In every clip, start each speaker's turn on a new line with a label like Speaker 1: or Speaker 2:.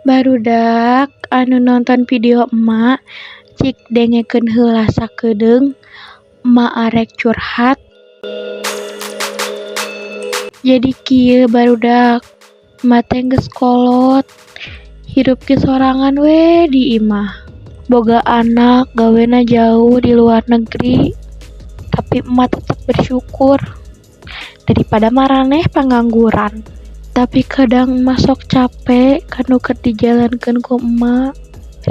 Speaker 1: Barudak anu nonton video emak cik dengekeun heula sakedeung emak arek curhat. Jadi kieu barudak, emak teh geus kolot, hirup ge sorangan we di imah. Boga anak gawena jauh di luar negeri, tapi emak tetep bersyukur daripada maraneh pangangguran. Tapi kadang emak sok capek kanu keur dijalankeun ku emak.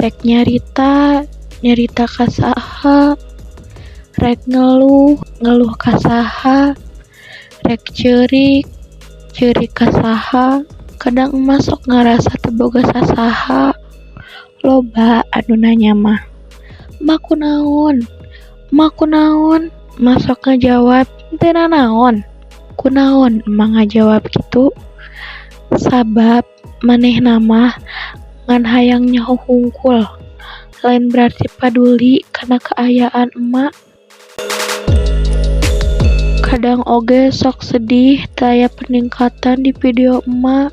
Speaker 1: Rek nyarita, nyarita ka saha, rek ngeluh, ngeluh ka saha, rek ceurik, ceurik ka saha. Kadang emak sok ngarasa teu boga sasaha. Loba anu nanya mah, "Emak kunaon? Emak kunaon?" Emak sok ngajawab, "Teu nanaon." Kunaon emak ngajawab kitu? Sabab manehna mah ngan hayang nyaho hungkul, lain berarti paduli kana kaayaan emak. Kadang oge sok sedih teu aya peningkatan di video emak.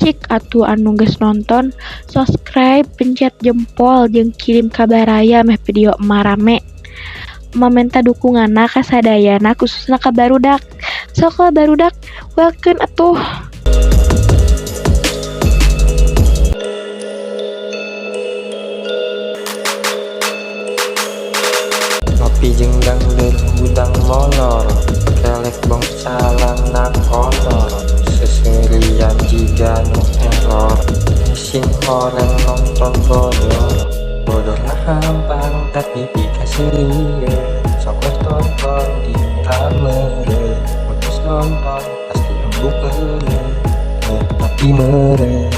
Speaker 1: Cik atuh anu geus nonton, subscribe, pencet jempol, jeung kirim ka baraya meh video emak rame. Emak menta dukunganna ka sadayana khususna ka barudak. Sok lah barudak, welkeun atuh.
Speaker 2: Ngopi jeung dangdeur hudang molor, kelek bong calana kolor, seuseurian jiga nu error, sing horeng nonton bodor, bodorna hampang tapi pikaseurieun, sok weh tonton dina meureuh, mun geus nonton pasti embung eureun, tapi meureun.